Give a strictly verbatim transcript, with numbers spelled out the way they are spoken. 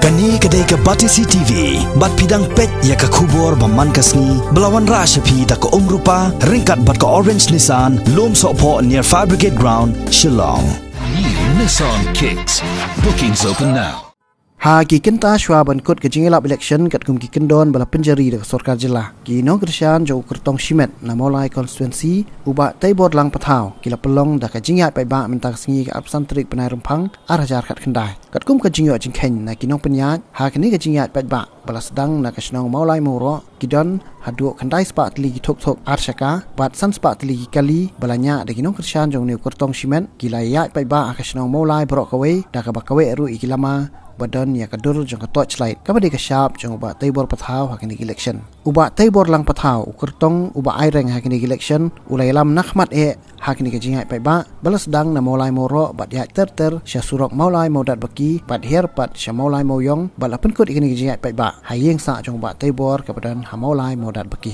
Kane ka dei ka Batesi T V, bad phi dang peit ïa ka khubor ba man ka sngi, ba la wanrah sha phi da ka Umrupa, ryngkat bad ka Orange Nissan, Lumsohphoh near Fire Brigade Ground, Shillong. New Nissan Kicks. Bookings open now. Ha ki kynta shuwa ban kut ka jingïalap election katkum ki kyndon ba la pynjari da ka sorkar jylla, ki nongkyrshan jong u kyrtong shimet na Mawlai constituency, u Bah Teibor Lang Pathaw, ki la pynlong da ka jingïaid paidbah mynta ka sngi ka arphew san tarik bnai Rymphang, ar hajar khatkhyndai. Katkum ka jingïoh jingkheiñ na ki nongpynïaid, ha kane ka jingïaid paidbah ba la sdang na ka shnong Mawlai Mawroh, ki don haduh khyndai spah tylli ki thuk thuk ar shaka, bad san spah tylli ki kali ba la ñiah da ki nongkyrshan jong une u kyrtong shimet, ki la ïaid paidbah ha ka shnong Mawlai baroh kawei, da kaba kawei ruh ïa ki lama ba don ïa ka dur jong ka torchlight, kaba dei ka shap jong u Bah Teibor Pathaw ha kane ka election. U Bah Teibor Lang Pathaw, u kyrtong u ba aireng ha kane ka election, u la ïalam na khmat eh ha kane ka jingïaid paidbah ba la sdang na Mawlai Mawroh bad ïaid ter ter sha surok Mawlai Mawdatbaki bad hiar pat sha Mawlai Mawiong, bad la pynkut ïa kane ka jingïaid paidbah ha ïing sah jong u Bah Teibor kaba don ha Mawlai Mawdatbaki.